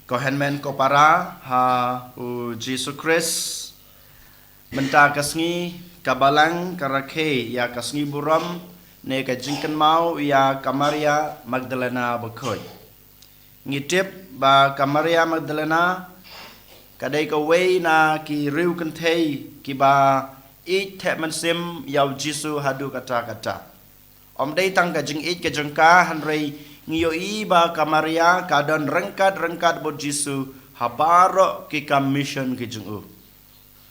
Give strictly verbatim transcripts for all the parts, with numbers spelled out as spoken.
Ko hynmen ko para ha u Jisu Khrist, mynta ka sngi ka Balang ka rakhe ïa ka sngi burom ne ka jingkynmaw ïa ka Maria Magdalena bakhuid. Ngi tip ba ka Maria Magdalena ka dei kawei na ki riewkynthei kiba ïeit theh mynsiem ïa u Jisu haduh katta katta. Ym dei tang ka jingïeit ka jong ka, hynrei ngi ïohi ba ka Maria ka don ryngkat ryngkat bad u Jisu ha baroh ki kam mission ki jong u.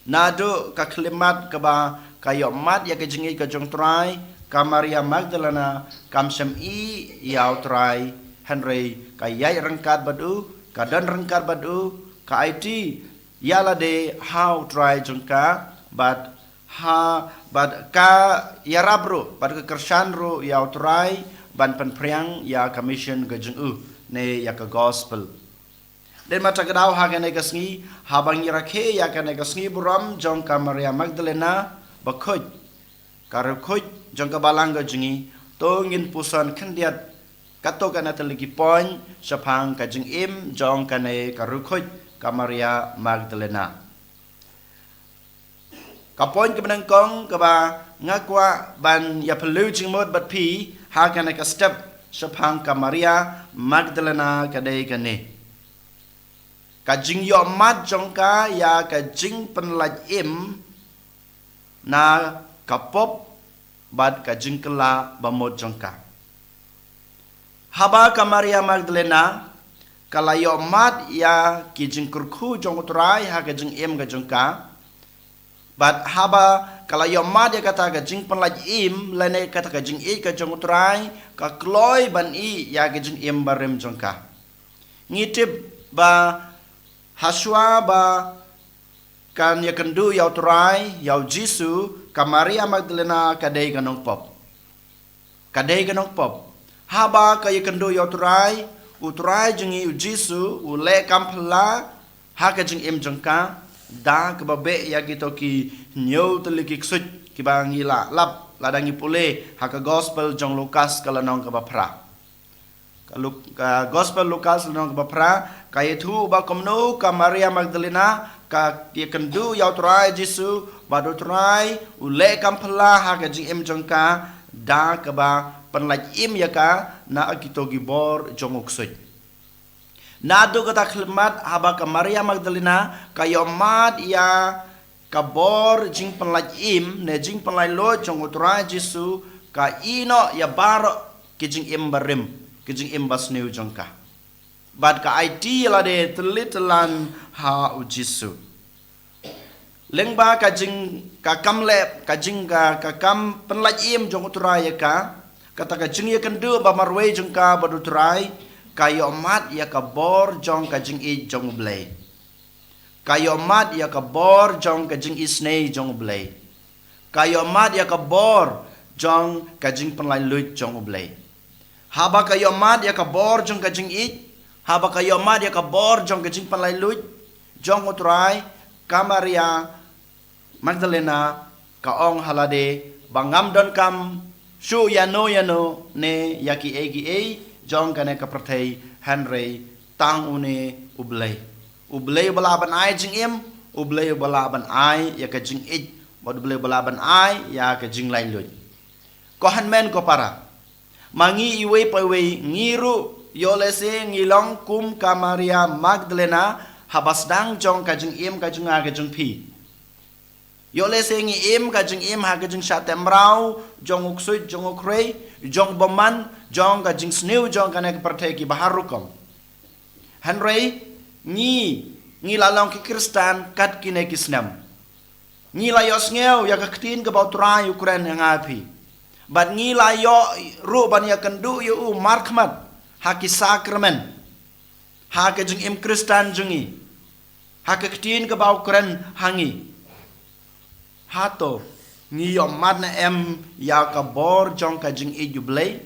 Naduh ka khyllipmat kaba ka ïohmad ïa ka jingïeit ka jong u Trai, ka Maria Magdalena kam shym ïeit ïa u Trai, hynrei ka ïaid ryngkat bad u, ka don ryngkat bad u, ka aiti ïa lade ha u Trai jong ka, bad ha, bad ka ïarap ruh, bad ka kyrshan ruh ïa u Trai ban pynphriang ïa ka mission ka jong u ne ïa ka gospel. Dei ma ta ka daw ha kane ka sngi, haba ngi rakhe ïa kane ka sngi burom jong ka Maria Magdalena bakhuid, ka riewkhuid jong ka Balang ka jong ngi, to ngin puson khyndiat katto katne tylli ki point shaphang ka jingim jong kane ka riewkhuid ka Maria Magdalena. Ka point kaba nyngkong kaba nga kwah ban ïa pynlong jingmut bad phi ha kane ka step shaphang ka Maria Magdalena ka dei kane: ka jingïohmad jong ka ïa ka jingpynlait im na ka pop bad ka jingkylla bamut jong ka. Haba ka Maria Magdalena ka la ïohmad ïa ki jingkyrkhu jong u Trai ha ka jingim ka jong ka, bad haba ka la ïohmad ïa kata ka jingpynlait im lane kata ka jingïeit ka jong u Trai, ka kloi ban ïeh ïa ka jingim barim jong ka. Ngi tip ba hashwa ba kan ïakynduh ïa u Trai, ïa u Jisu, ka Maria Magdalena ka dei ka nongpop. Ka dei ka nongpop. Haba ka ïakynduh ïa u Trai, u Trai jong ngi u Jisu u leh kam phylla ha ka jingim jong ka, da kaba beh ïa kito ki hynñiew tylli ki ksuid kiba ngi la lap lada ngi pule ha ka gospel jong Lukas ka lynnong kaba phra. Ka Luk-, ka gospel Lukas lynnong kaba phra, ka ïathuh ba kumno ka Maria Magdalena ka ïakynduh ïa u Trai Jisu, bad u Trai u leh kam phylla ha ka jingim jong ka, da kaba pynlait im ïa ka na kito ki bor jong u ksuid. Naduh kata khyllipmat haba ka Maria Magdalena ka ïohmad ïa ka bor jingpynlait im ne jingpynlait luid jong u Trai Jisu, ka ïeh noh ïa baroh ki jingim barim, ki jingim basniew jong ka. Bad ka aiti ïa lade tylli tyllan ha u Jisu. Lyngba ka jing, ka kam leh, ka jing, ka, ka kam pynlait im jong u Trai ïa ka, kata ka jingïakynduh ba marwei jong ka bad u Trai, ka ïohmad ïa ka bor jong ka jingïeit jong u Blei. Ka ïohmad ïa ka bor jong ka jingisynei jong u Blei. Ka ïohmad ïa ka bor jong ka jingpynlait luid jong u Blei. Haba ka ïohmad ïa ka bor jong ka jingïeit, haba ka ïohmad ïa ka bor jong ka jingpynlait luid jong u Trai, ka Maria Magdalena ka ong ha lade ba ngam donkam shuh ïano ïano ne ïa kiei kiei jong kane ka pyrthei, hynrei tang une u Blei. U Blei uba lah ban ai jingim, u Blei uba lah ban ai ïa ka jingïeit, bad u Blei uba lah ban ai ïa ka jinglait luid. Ko hynmen ko para, ma ngi iwei pa iwei, ngi ruh ïoh lehse ngi long kum ka Maria Magdalena haba sdang jong ka jingim ka jong nga ka jong phi. Ïoh lehse ngi im ka jingim ha ka jingshah teh mraw jong u ksuid, jong u khrei, jong u bymman, jong ka jingsniew jong kane ka pyrthei kiba har rukom. Hynrei ngi, ngi la long ki Khristan kat kine ki snem. Ngi la ïohsngew ïa ka ktien kaba u Trai u kren ïa nga phi. Bad ngi la ïoh ruh ban ïakynduh ïa u markhmat ha ki sakramen, ha ka jingim Khristan jong ngi, ha ka ktien kaba u kren ha ngi. Hato ngi ïohmad ne em ïa ka bor jong ka jingïeit u Blei?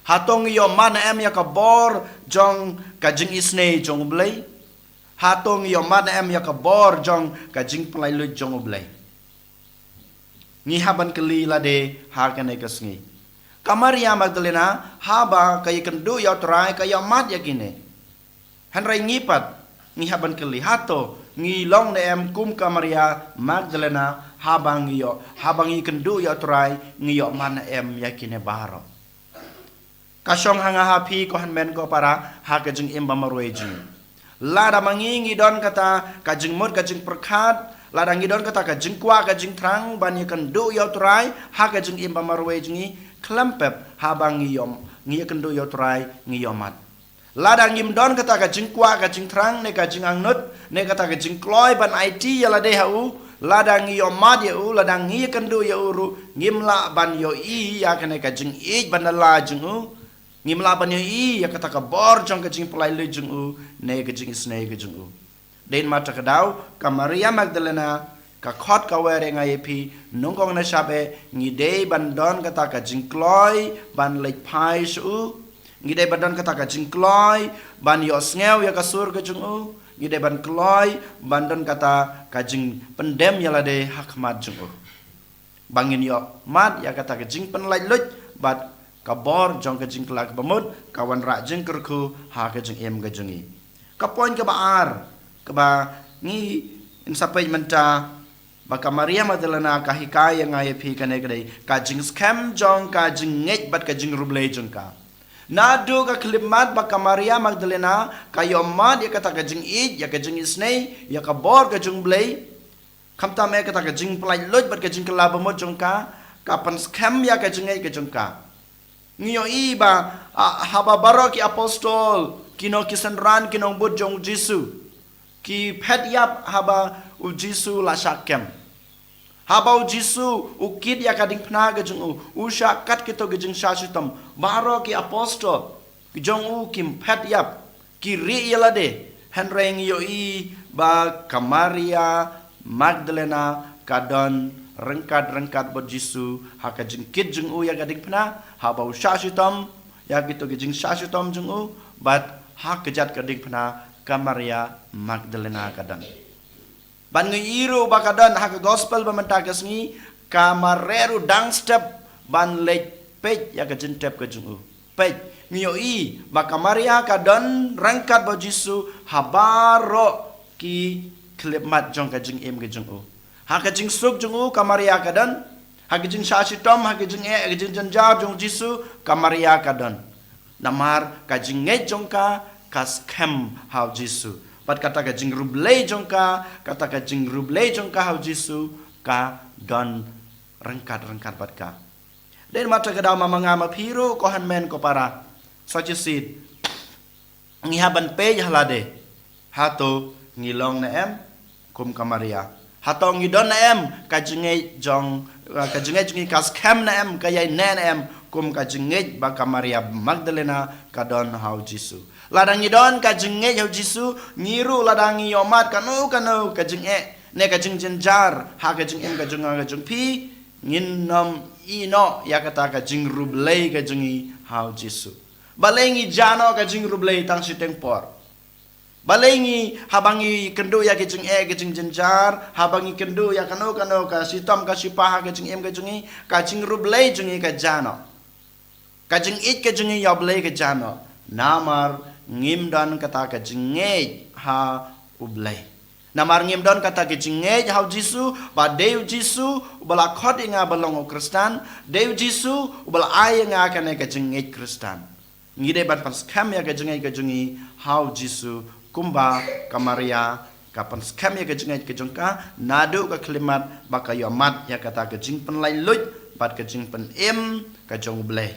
Hato ngi ïohmad ne em ïa ka bor jong ka jingisynei jong u Blei? Hato ngi ïohmad ne em ïa ka bor jong ka jingpynlait luid jong u Blei? Ngi hap ban kylli lade ha kane ka sngi. Ka Maria Magdalena haba ka ïakynduh ïa u Trai ka ïohmad ïa kine. Hynrei ngi pat, ngi hap ban kylli, hato ngi long ne em kum ka Maria Magdalena, haba ngi ïoh, haba ngi kynduh ïa u Trai, ngi ïoh mad ne em ïa kine baroh? Ka shong ha nga ha phi, ko hynmen ko para, ha ka jingim ba marwei jong ngi. Lada ma ngi ngi don kata ka jingmut ka jingpyrkhat, lada ngi don kata ka jingkwah ka jingthrang ban ïakynduh ïa u Trai ha ka jingim ba marwei jong ngi, khlem pep haba ngi ïoh, ngi ïakynduh ïa u Trai, ngi ïoh mad. Lada ngim don kata ka jingkwah ka jingthrang, ne ka jingangnud, ne kata ka jingkloi ban aiti ïa lade ha u, lada ngi ïoh mad ïa u, lada ngi ïakynduh ïa u ruh, ngim lah ban ïohi ïa kane ka jingïeit ba na la jong u. Ngim lah ban ïohi ïa kata ka bor jong ka jingpynlait luid jong u, ne ka jingisynei ka jong u. Dei namar kata ka daw, ka Maria Magdalena, ka khot ka wer ïa nga ïa phi, nyngkong na shaba, ngi dei ban don kata ka jingkloi ban leit phai sha u. Ngi dei ban don kata ka jingkloi ban ïohsngew ïa ka sur ka jong u. Ngi dei ban kloi ban don kata ka jingpyndem ïa lade ha khmat jong u, ba ngin ïoh mad ïa kata ka jingpynlait luid bad ka bor jong ka jingkylla kaba mut, ka wanrah jingkyrkhu ha ka jingim ka jong ngi. Ka point kaba ar, kaba ngin sa peit mynta, ba ka Maria Magdalena ka hikai ïa nga ïa phi kane ka dei ka jingskhem jong ka jingngeit bad ka jingriewblei jong ka. Naduh ka khyllipmat ba ka Maria Magdalena ka ïoh mad ïa kata ka jingïeit, ïa ka jingisynei, ïa ka bor ka jong u Blei, khamtam eh kata ka jingpynlait luid bad ka jingkylla ba mut jong ka, ka pynskhem ïa ka jingngeit ka jong ka. Ngi ïohi ba, ah, haba baroh ki apostol, kino ki synran, ki nongbud jong u Jisu, ki phet ïap haba u Jisu la shah kem. Haba u Jisu u kit ïa ka diengphna ka jong u, u shah kat kito ki jingshah shitom, baroh ki apostol ki jong u ki phet ïap, ki rieh ïa lade. Hynrei ngi ïohi ba ka Maria Magdalena ka don ryngkat ryngkat bad u Jisu ha ka jingkit jong u ïa ka diengphna, haba u shah shitom ïa kito ki jingshah shitom jong u, bad ha kjat ka diengphna ka Maria Magdalena ka don. Bad ngi ïohi ruh ba ka don ha ka gospel ba mynta ka sngi, ka mareh ruh dang step ban leit peit ïa ka jingtep ka jong u. Peit, ngi ïohi ba ka Maria ka don ryngkat bad u Jisu ha baroh ki khyllipmat jong ka jingim ka jong u. Ha ka jingsuk jong u ka Maria ka don, ha ka jingshah shitom, ha ka jingeh, ha ka jingjynjar jong u Jisu, ka Maria ka don. Namar ka jingngeit jong ka ka skhem ha u Jisu. Bad kata ka jingriewblei jong ka, kata ka jingriewblei jong ka ha u Jisu ka don ryngkat ryngkat bad ka. Dei namar kata ka daw ma nga ma phi ruh, ko hynmen ko para, sa shisien ngi hap ban peit ha lade, hato ngi long ne em kum ka Maria? Hato ngi don ne em ka jingngeit jong, eh, ka jingngeit jong ngi ka skhem ne em, ka ïaineh ne em kum ka jingngeit ba ka Maria Magdalena ka don ha u Jisu? Lada ngi don ka jingngeit ha u Jisu, ngi ruh lada ngi ïoh mad kano kano ka jingeh ne ka jingjynjar ha ka jingim ka jong nga ka jong phi, ngin nym ïehnoh ïa kata ka jingriewblei ka jong ngi ha u Jisu. Balei ngi jah noh ka jingriewblei tang shiteng por? Balei ngi, haba ngi kynduh ïa ka jingeh ka jingjynjar, haba ngi kynduh ïa kano kano ka shitom ka shipa ha ka jingim ka jong ngi, ka jingriewblei jong ngi ka jah noh? Ka jingïeit ka jong ngi ïa u Blei ka jah noh. Namar ngim don kata ka jingngeit ha u Blei. Namar ngim don kata ka jingngeit ha u Jisu, ba dei u Jisu uba la khot ïa nga ban long u Khristan, dei u Jisu uba la ai ïa nga kane ka jingngeit Khristan. Ngi dei ban pynskhem ïa ka jingngeit ka jong ngi ha u Jisu, kumba ka Maria ka pynskhem ïa ka jingngeit ka jong ka naduh ka khyllipmat ba ka ïoh mad ïa kata ka jingpynlait luid bad ka jingpynim ka jong u Blei.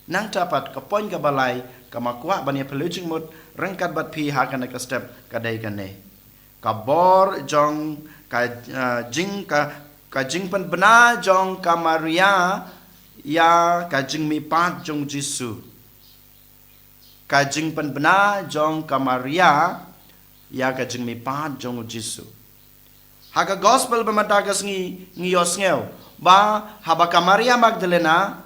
Nangta pat ka point kaba lai kaba nga kwah ban ïa pynlong jingmut ryngkat bad phi ha kane ka step ka dei kane. Ka bor jong ka, eh, jing ka, ka jingpynbna jong ka Maria ïa ka jingmihpat jong u Jisu. Ka jingpynbna jong ka Maria ïa ka jingmihpat jong u Jisu. Ha ka gospel ba mynta ka sngi ngi ïohsngew ba haba ka Maria Magdalena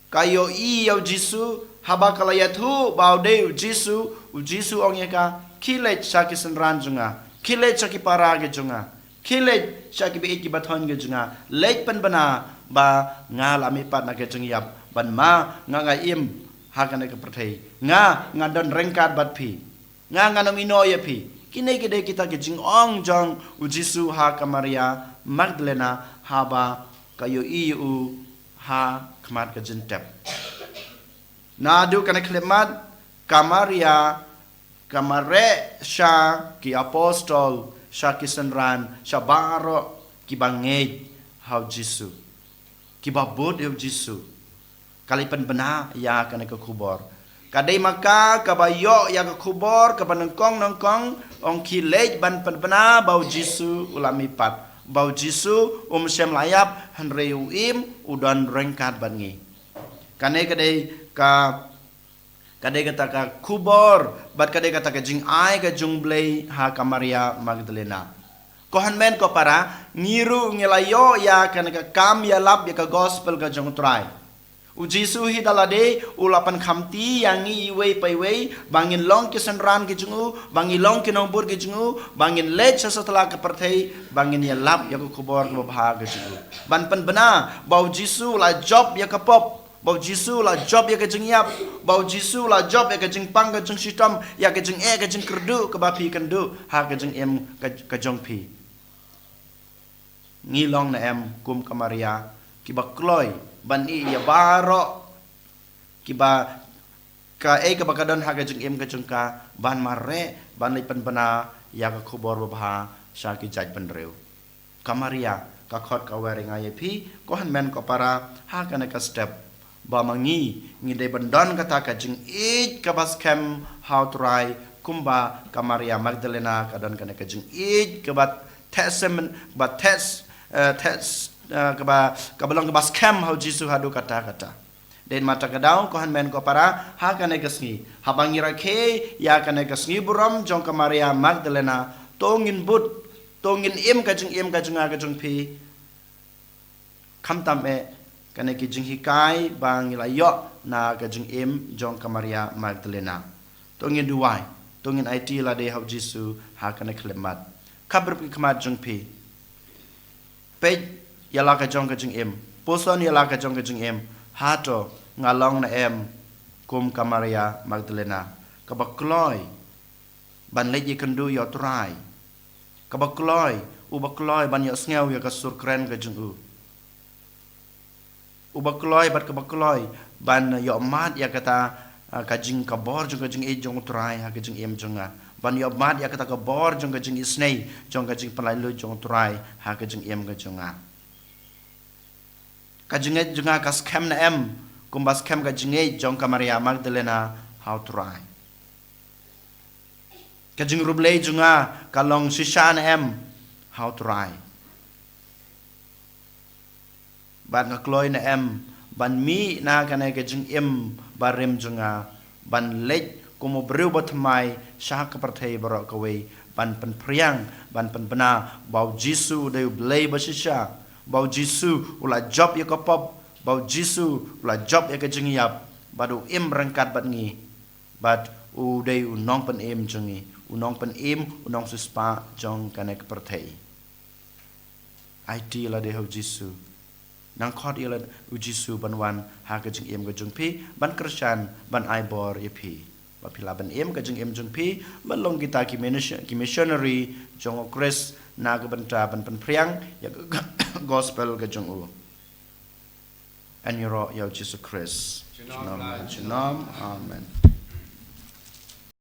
ka ïohi ïa u Jisu, haba ka la ïathuh ba u dei u Jisu, u Jisu u ong ïa ka, khie leit sha ki synran jong nga, khie leit sha ki para ki jong nga, khie leit sha ki baieit ki bathoiñ ki jong nga, leit pynbna ba nga la mihpat na ka jingïap, bad ma nga, nga im ha kane ka pyrthei, nga, nga don ryngkat bad phi. Nga ngan ym ïehnoh ïa phi. Kine ki dei kita ki jingong jong u Jisu ha ka Maria Magdalena haba ka ïohi ïa u ha khmat ka jingtep. Naduh kane ka khyllipmat, ka Maria ka mareh sha ki apostol, sha ki synran, sha baroh kiba ngeit ha u Jisu, kiba bud ïa u Jisu. Ka la pynbna ïa kane ka khubor. Ka dei ma ka kaba ïoh ïa ka khubor kaba nyngkong nyngkong, ong ki leit ban pynbna ba u Jisu u la mihpat, ba u Jisu um shym la ïap, hynrei u im, u don ryngkat bad ngi. Kane ka dei ka, ka dei kata ka khubor bad ka dei kata ka jingai ka jong u Blei ha ka Maria Magdalena. Ko hynmen ko para, ngi ruh ngi la ïoh ïa kane ka kam ïalap ïa ka gospel ka jong u Trai. U Jisu hi da lade u la pynkhamti ïa ngi iwei pa iwei ba ngin long ki synran ki jong u, ba ngin long ki nongbud ki jong u, ba ngin leit sha satlak ka pyrthei, ba ngin ïalap ïa ka khubor kaba bha ka jong u. Ban pynbna ba u Jisu u la jop ïa ka pop, ba u Jisu u la jop ïa ka jingïap, ba u Jisu u la jop ïa ka jingpang ka jingshitom, ïa ka jingeh ka jingkyrduh kaba phi kynduh ha ka jingim ka, ka jong phi. Ngi long ne em kum ka Maria kiba kloi ban ïeh ïa baroh kiba, kaei kaba ka don ha ka jingim ka jong ka, ban mareh, ban leit pynbna ïa ka khubor babha sha ki jaitbynriew? Ka Maria ka khot ka wer ïa nga ïa phi, ko hynmen ko para, ha kane ka step, ba ma ngi ngi dei ban don kata ka jingïeit kaba skhem ha u Trai, kumba ka Maria Magdalena ka don kane ka jingïeit kaba theh sem, kaba theh, eh, theh, eh, kaba, kaba long kaba skhem ha u Jisu haduh katta katta. Dei ma kata ka daw, ko hynmen ko para, ha kane ka sngi, haba ngi rakhe ïa kane ka sngi burom jong ka Maria Magdalena, to ngin bud, to ngin im ka jingim ka jong nga ka jong phi. Khamtam eh kane ki jinghikai ba ngi la ïoh na ka jingim jong ka Maria Magdalena. To ngin duwai, to ngin aiti lade ha u Jisu ha kane ka khyllipmat. Khapbrip ki khmat jong phi. Peit ïa la ka jong ka jingim. Puson ïa la ka jong ka jingim. Hato nga long ne em kum ka Maria Magdalena, kaba kloi ban leit ïakynduh ïa u Trai, kaba kloi, uba kloi ban ïohsngew ïa ka sur kren ka jong u, uba kloi bad kaba kloi ban ïohmad ïa kata, ah, ka jing, ka bor jong ka jingïeit jong u Trai ha ka jingim jong nga, ban ïohmad ïa kata ka bor jong ka jingisynei, jong ka jingpynlait luid jong u Trai ha ka jingim ka jong nga. Ka jingngeit jong nga ka skhem ne em kumba skhem ka jingngeit jong ka Maria Magdalena ha u Trai? Ka jingriewblei jong nga ka long shisha ne em ha u Trai? Bad nga kloi ne em ban mih na kane ka jingim barim jong nga, ban leit kum u briew bathymmai sha ka pyrthei baroh kawei, ban pynphriang, ban pynbna ba u Jisu u dei u Blei bashisha, ba u Jisu u la jop ïa ka pop, ba u Jisu u la jop ïa ka jingïap, bad u im ryngkat bad ngi, bad u dei u nongpynim jong ngi, u nongpynim, u nongsiewspah jong kane ka pyrthei. Aiti lade ha u Jisu. Nang khot ïa lade u Jisu ban wan ha ka jingim ka jong phi, ban kyrshan, ban ai bor ïa phi, ba phi lah ban im ka jingim jong phi, ban long kita ki minis-, ki missionary jong u Khrist, na ka bynta ban pynphriang ïa ka gospel ka jong u. Yn ïaroh ïa u Jisu Khrist. Junom, junom. Amen.